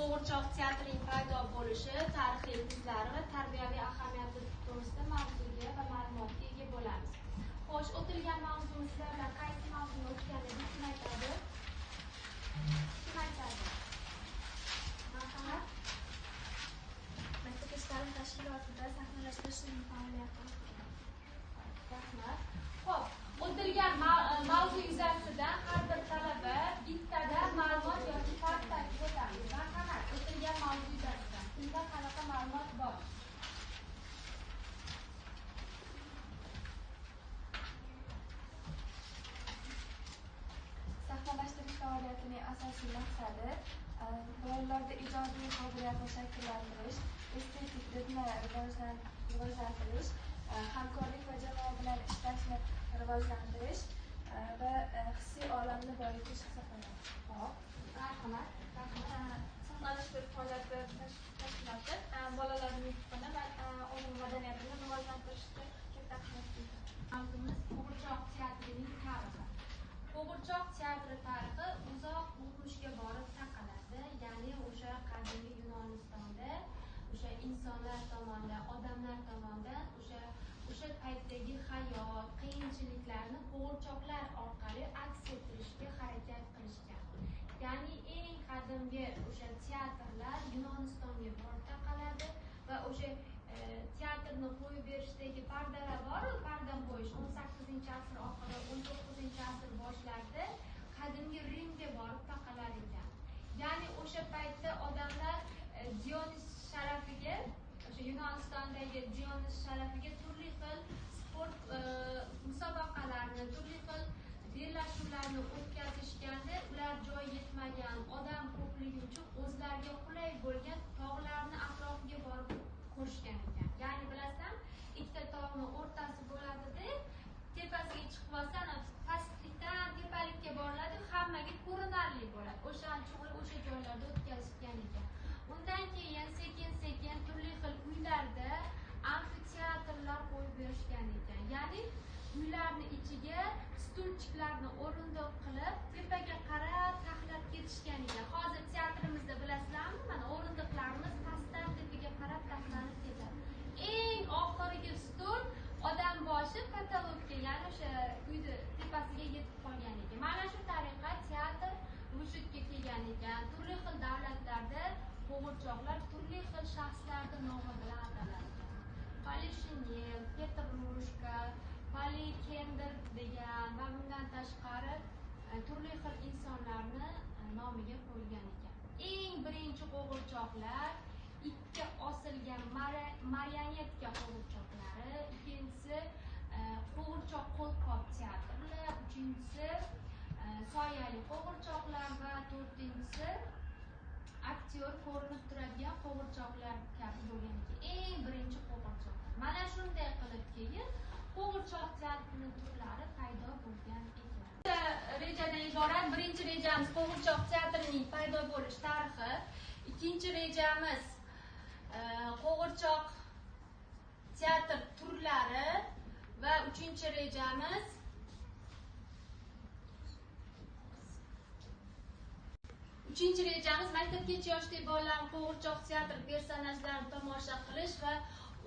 Qo'g'irchoq teatrining paydo bo'lishi, tarixiy izlari va tarbiyaviy ahamiyati to'g'risida mavzuga va ma'lumotga ega bo'lamiz. Xo'sh, o'tilgan mavzumizda qaysi mavzuni o'tganligini kim aytadi? Kim aytadi? Marhamat. Maktabgacha ta'lim tashkilotida sahnalashtirishning faoliyati. Rahmat. Xo'p, o'tilgan mavzu yuzasidan har bir talaba bittadan ma'lumot yoki fakt aytib o'tamiz. Marhamat, o'tilgan mavzu yuzasidan kimda qanaqa ma'lumot bor? Sahnalashtirish faoliyatining asosiy maqsadi bolalarda ijodiy qobiliyatni shakllantirish, estetik didni rivojlantirish, hamkorlik va jamoa bilan ishlashni rivojlantirish va hissiy olamni boyitish hisoblanadi. Xo'p, marhamat. Sahnalashtirish faoliyati tashkiloti bolalarning nutqini va umumiy madaniyatini rivojlantirishga katta ahamiyatga ega. Mavzumiz qo'g'irchoq teatrining tarixi. Qo'g'irchoq teatri tarixi uzoq o'tmishga borib taqaladi. Ya'ni o'sha qadimgi Yunonistonda o'sha insonlar tomonidan, odamlar tomonidan o'sha paytdagi hayot, qiyinchiliklarni qo'g'irchoqlar orqali aks ettirishga harakat qilishgan. Ya'ni eng qadimgi o'sha teatrlar Yunonistonga borib taqaladi va o'sha teatrni qo'yib berishdagi pardalar bor-ku, parda qo'yish 18-asr oxiri, 19-asr boshlarida qadimgi Rimga borib taqalar ekan. Ya'ni o'sha paytda odamlar Dionis sharafiga, o'sha Yunonistondagi Dionis sharafiga turli xil sport musobaqalarini, turli xil bellashuvlarni o'tkazishganda ular joy yetmagan, odam ko'pligi uchun o'zlariga qulay bo'lgan tog'larni atrofiga borib ko'rishgan ekan. Ya'ni bilasan, ikkita tog'ni o'rtasi bo'ladida, tepasiga chiqib olsan, pastlikdan tepalikka boriladi, hammaga ko'rinarli bo'ladi. O'shaning uchun ular o'sha joylarda o'tkazishgan ekan. Undan keyin sekin-sekin turli xil uylarda amfiteatrlar qo'yib berishgan ekan. Ya'ni uylarni ichiga stulchiklarni o'rindiq qilib, tepaga qarab taxlab ketishgan ekan. Hozir teatrimizda bilasizlarmi, mana o'rindiqlarimiz pastdan tepaga qarab taxlanib ketadi. Eng oxirgi stul odam boshi katalogga, ya'ni o'sha uyni tepasiga yetib qolgan ekan. Mana shu tariqa teatr vujudga kelgan ekan. Turli xil davlatlarda qo'g'irchoqlar turli xil shaxslarning nomi bilan ataladi. Polishinel, Petrushka, Polikender degan va bundan tashqari turli xil insonlarni nomiga qo'yilgan ekan. Eng birinchi qo'g'irchoqlar ikki osilgan marionetka qo'g'irchoqlari, ikkinchisi qo'g'irchoq qo'lqop teatrlar, uchinchisi soyali qo'g'irchoqlar va to'rtinchisi aktyor ko'rinib turadigan qo'g'irchoqlar kabi bo'lgan ekan. Eng birinchi qo'g'irchoqlar. Mana shunday qilib keyin qo'g'irchoq teatrining turlari paydo bo'lgan ekan. Rejadan iborat. Birinchi rejamiz qo'g'irchoq teatrining paydo bo'lish tarixi, ikkinchi rejamiz qo'g'irchoq teatr turlari va uchinchi rejamiz maktabgacha yoshdagi bolalarning qo'g'irchoq teatr personajlarini tomosha qilish va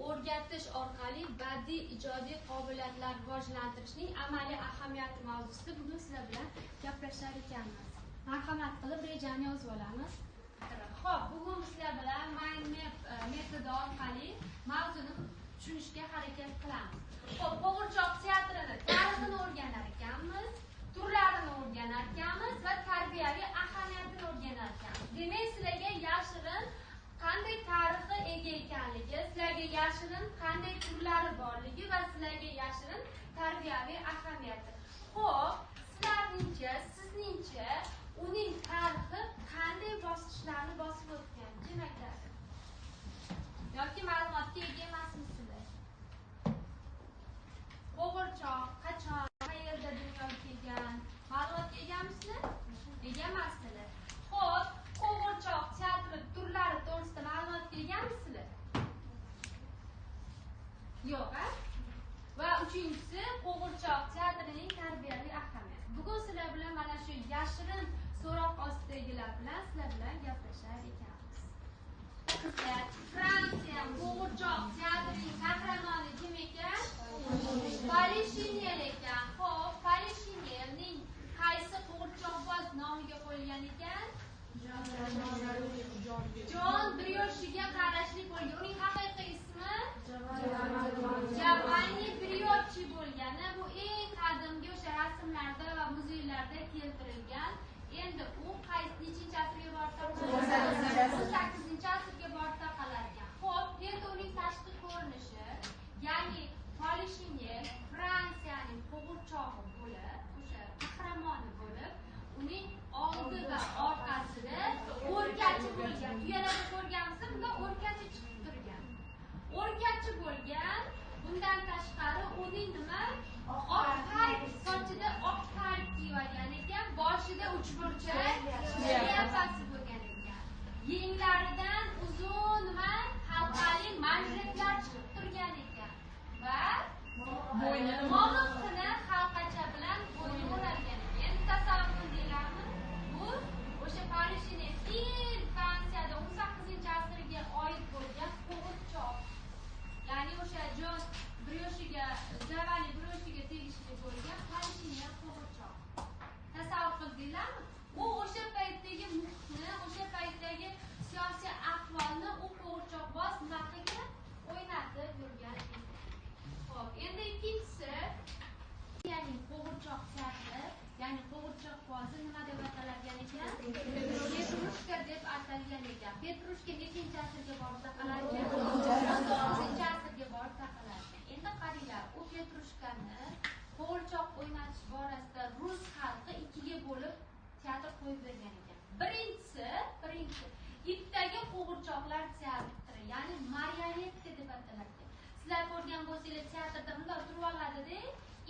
o'rgatish orqali badiiy ijodiy qobiliyatlar rivojlantirishning amaliy ahamiyati mavzusida bugun sizlar bilan gaplashar ekanmiz. Marhamat qilib rejani yozib olamiz. Xo'p, bugun sizlar bilan mind map metodi orqali mavzuni tushunishga harakat qilamiz. Xo'p, qo'g'irchoq teatrini tarixini o'rganar ekanmiz, turlarini o'rganar ekanmiz va tarbiyaviy ahamiyatini o'rganar ekanmiz. Demak, sizlarga yashirin qanday tarixi ega ekanligi, sizlarga yashirin qanday turlari borligi va sizlarga yashirin tarbiyaviy ahamiyati. Xo'p, sizlarningcha, sizningcha uning tarixi qanday bosqichlarni bosib o'tgan? Kim aytadi? Yoki ma'lumotga ega emasmisizlar? Qo'g'irchoq qachon, qayerda dunyoga kelgan? Ma'lumotga egamisizlar? Ega emassizlar. Xo'p, qo'g'irchoq teatri turlari to'g'risida ma'lumotga egamisizlar? Yo'q, a? Va uchinchisi qo'g'irchoq teatrining tarbiyaviy ahamiyati. Bugun sizlar bilan mana shu yashirin so'roq ostidagilar bilan sizlar bilan gaplashar ekanmiz. Jon Brioshiga qarashli bo'lgan. Uning haqiqiy ismi Giovanni Briochi bo'lgani. Bu eng qadimgi o'sha rasmlarda va muzeylarda keltirilgan. Endi u qaysi nechinchi asrga borib taqaladi? 18-asrga borib taqalar ekan. Xo'p, endi uning tashqi ko'rinishi, ya'ni Polishinel Fransiyaning qo'g'irchog'i bo'lib, o'sha qahramoni bo'lib, uning oldi va orqasida o'rkachi bo'lgan. Tuyalarda ko'rganmiz, bunda o'rkachi chiqib turgan. O'rkachi bo'lgan. Bundan tashqari uning nima? Oq park, sochida oq park kiyib olgan ekan, boshida uchburchak shlyapasi bo'lgan ekan. Yenglaridan uzun nima? Halqali manjetlar chiqib turgan ekan va momiqqina halqacha bilan bo'yni o'ralgan ekan. Endi tasavvur qildinglarmi? Bu o'sha Polishinel Fransiyada 18-asrga oid bo'lgan qo'g'irchoq. Ya'ni o'sha Jon Brioshiga, Giovanni Brioshiga tegishli bo'lgan Polishinel qo'g'irchoq. Tasavvur qildinglarmi? U o'sha paytdagi muhitni, o'sha paytdagi siyosiy ahvolni u qo'g'irchoqboz nima qilgan? O'ynatib yurgan edi. Xo'p, endi ikkinchisi, ya'ni qo'g'irchoq teatri, ya'ni qo'g'irchoqbozi nima deb atalgan ekan? Petrushka deb atalgan ekan. Petrushka nechinchi asrga borib taqalar ekan? 19-asrga borib taqalar ekan. Endi qaranglar, u Petrushkani qo'g'irchoq o'ynatish borasida rus xalqi ikkiga bo'lib teatr qo'yib bergan ekan. Birinchisi ipdagi qo'g'irchoqlar teatri, ya'ni marionetka deb ataladi. Sizlar ko'rgan bo'lsanglar, teatrda bundoq turib oladida,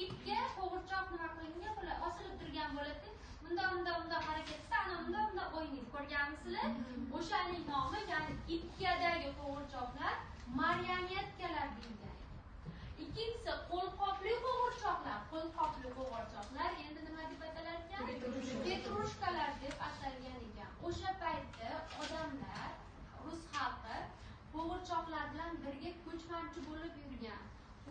ipga qo'g'irchoq nima qilingan bo'ladi, osilib turgan bo'ladi. Bundoq bundoq bundoq harakat qilsa, ana bundoq bundoq o'ynaydi. Ko'rganmisizlar? O'shaning nomi, ya'ni ipgadagi qo'g'irchoqlar marionetkalar deyilgan. Ikkinchisi qo'lqopli qo'g'irchoqlar. Qo'lqopli qo'g'irchoqlar endi nima deb atalar ekan? Petrushkalar deb atalgan ekan. O'sha paytda odamlar, rus xalqi qo'g'irchoqlar bilan birga ko'chmanchi bo'lib yurgan.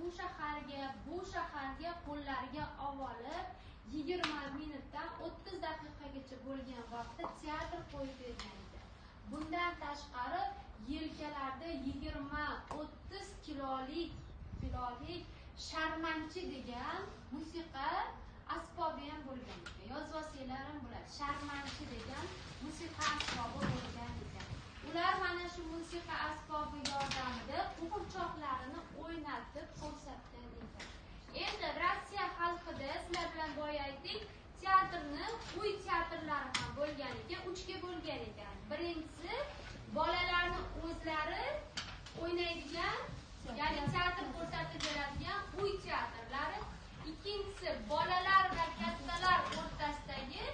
U shaharga, bu shaharga qo'llariga olib 20 minutdan 30 daqiqagacha bo'lgan vaqtda teatr qo'yib bergan ekan. Bundan tashqari yelkalarda 20-30 kilolik sharmanchi degan musiqa asbobi ham bo'lgan ekan. Yozib olsanglar ham bo'ladi. Sharmanchi degan musiqa asbobi bo'lgan ekan. Ular mana shu musiqa asbobi yordamida qo'g'irchoqlarini o'ynatib ko'rsatgan ekan. Endi Rossiya xalqida sizlar bilan boya aytdik, teatrni uy teatrlari ham bo'lgan ekan, uchga bo'lgan ekan. Birinchisi bolalarni o'zlari o'ynaydigan, ya'ni teatr ko'rsatib beradigan uy teatrlari. Ikkinchisi bolalar va kattalar o'rtasidagi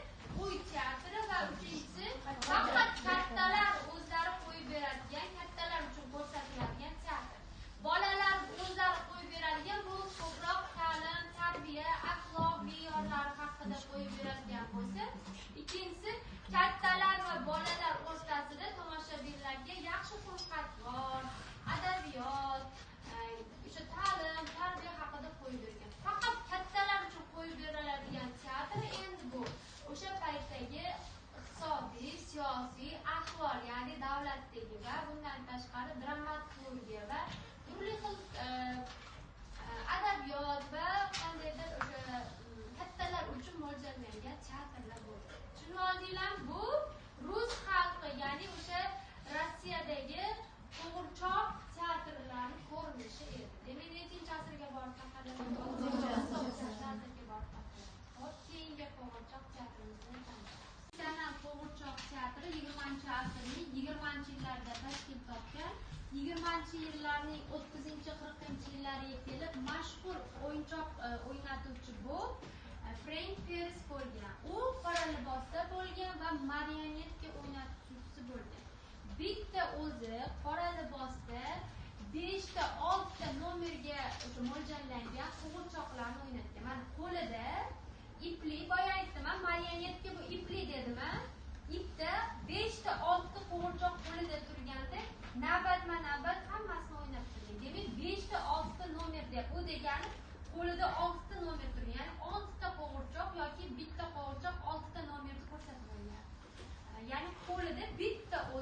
uy teatri va uchinchisi faqat kattalar o'zlari qo'yib beradigan, kattalar uchun ko'rsatiladigan teatr. Bolalar o'zlari qo'yib beradigan bu ko'proq ta'lim, tarbiya, axloq me'yorlari haqida qo'yib beradigan bo'lsa, ikkinchisi kattalar va bolalar o'rtasida tomoshabinlarga yaxshi xulq-atvor, adabiyot, o'sha ta'lim, tarbiya haqida qo'yib bergan. Faqat kattalar uchun qo'yib beriladigan teatr endi bu o'sha paytdagi iqtisodiy, siyosiy ahvol, ya'ni davlatdagi va bundan tashqari dramaturgiya va turli xil adabiyot va qandaydir o'sha kattalar uchun mo'ljallangan teatrlar bo'ldi. Tushunib oldinglarmi? Bu rus xalqi, ya'ni o'sha Rossiyadagi qo'g'irchoq teatrlarining ko'rinishi edi. Demak, nechinchi asrga borib taqaladi? 19-asrga borib taqaladi. Xo'p, keyingi qo'g'irchoq teatrimizni tanishamiz. Qo'g'irchoq teatri 20-asrning 20-yillarida tashkil topgan. 20-yillarning 30-40-yillariga kelib mashhur o'yinchoq o'ynatuvchi bu Frenk Peres bo'lgan. U qora libosda bo'lgan va marionetka o'ynatuvchisi bo'lgan. Bitta o'zi qora libosda 5ta 6ta nomerga o'sha mo'ljallangan qo'g'irchoqlarni o'ynatgan. Mana qo'lida ipli, boya aytdim, marionetka bu ipli dedim-a. Ipda 5ta 6ta qo'g'irchoq qo'lida turganda navbatma-navbat hammasini o'ynab turgan. Demak, 5ta 6ta nomer deb, u degani qo'lida 6ta nomer turgan. Ya'ni 6ta qo'g'irchoq yoki bitta qo'g'irchoq 6ta nomerni ko'rsatib o'ynayapti. Ya'ni qo'lida bitta o'zi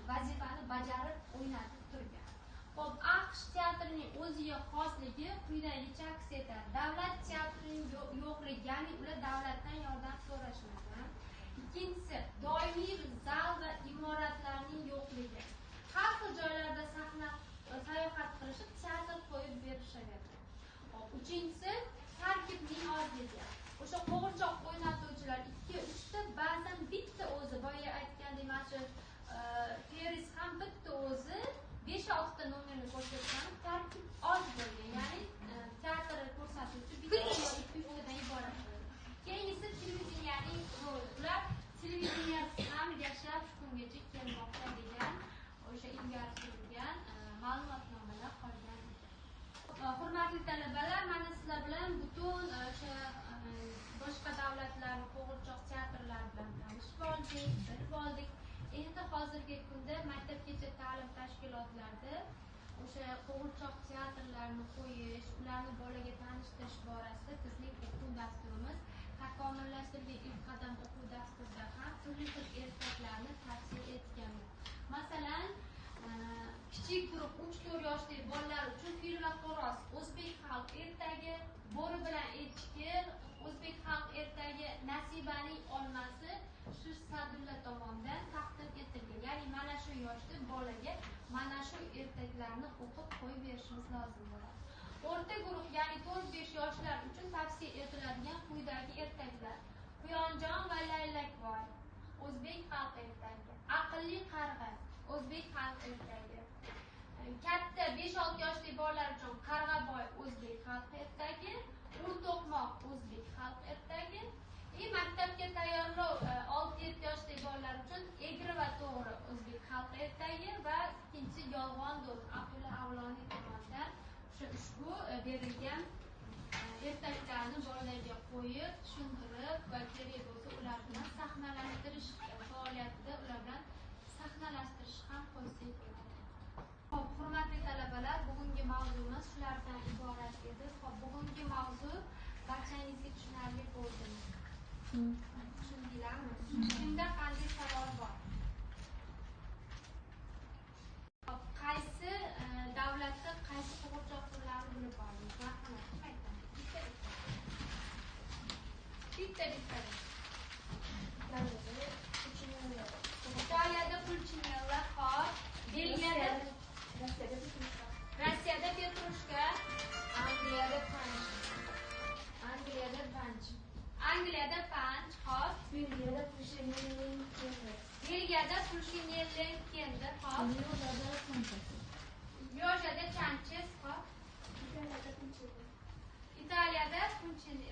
vazifani bajarib o'ynatib turgan. Xo'p, AQSh teatrining o'ziga xosligi quyidagicha aks etadi. Davlat teatrining yo'qligi, ya'ni ular davlatdan yordam so'rashmagan. Ikkinchisi, doimiy zal va imoratlarning yo'qligi. Har xil joylarda sahna sayohat qilishib, teatr qo'yib berishaverdi. Xo'p, uchinchisi, tarkibning ozligi. O'sha qo'g'irchoq o'ynatuvchilar 2-3 ta, ba'zan bitta o'zi, boya aytgandek, mana shu Feris ham bitta o'zi 5-6 ta nomerni ko'rsatgan, tarkib oz bo'lgan, ya'ni teatr ko'rsatuvchi bitta yoki 2-3tadan iborat bo'lgan. Keyingisi televideniyaning roli. Ular televideniyasiz ham yashab shu kungacha kelmoqda degan o'sha ilgari surilgan ma'lumotnomalar qolgan. Hurmatli talabalar, mana sizlar bilan butun o'sha boshqa davlatlarning qo'g'irchoq teatrlari bilan tanishib oldik, bilib oldik. Endi hozirgi kunda maktabgacha ta'lim tashkilotlarida o'sha qo'g'irchoq teatrlarini qo'yish, ularni bolaga tanishtirish borasida bizning o'quv dasturimiz takomillashtirilgan ilk qadam o'quv dasturida ham turli xil ertaklarni tavsiya etganmiz. Masalan, kichik guruh 3-4 yoshli bolalar uchun Fil va xo'roz o'zbek xalq ertagi, Bo'ri bilan echki o'zbek xalq ertagi, Nasibaning olmasi shu Sadulla tomonidan taqdim etilgan. Ya'ni mana shu yoshda bolaga mana shu ertaklarni o'qib qo'yib berishimiz lozim bo'ladi. O'rta guruh, ya'ni 4-5 yoshlar uchun tavsiya etiladigan quyidagi ertaklar: Quyonjon va Laylakvoy o'zbek xalq ertagi, Aqlli qarg'a o'zbek xalq ertagi, katta 5-6 yoshli bolalar uchun Qarg'aboy o'zbek xalq ertagi, Ur to'qmoq o'zbek xalq ertagi, maktabga tayyorlov 6-7 yoshli bolalar uchun Egri va to'g'ri o'zbek xalq ertagi va ikkinchi Yolg'on do'st Abdulla Avloniy tomonidan o'sha ushbu berilgan ertaklarni bolalarga qo'yib, tushuntirib va kerak bo'lsa ular bilan sahnalashtirish faoliyatida ular bilan sahnalashtirish ham qo'ysak bo'ladi. Xo'p, hurmatli talabalar, bugungi mavzumiz shulardan iborat edi. Xo'p, bugungi mavzu barchangizga tushunarli bo'ldimi? Tushundinglarmi? Kimda qanday savol bor? Xo'p, qaysi davlatda qaysi qo'g'irchoq turlarini bilib oldik? Marhamat, kim aytadi? Bitta bitta. Italiyada Pulchinella, xo'p, Belgiyada Rossiyada Petrushka, Angliyada Punch. Angliyada Punch. Angliyada Punch, xo'p. Belgiyada Pulchinelli Kender. Belgiyada Pulchinelli Kender, xo'p. Yojada Sanchez. Yojada Sanchez, xo'p. Italiyada Punchinelli. Italiyada Punchinelli.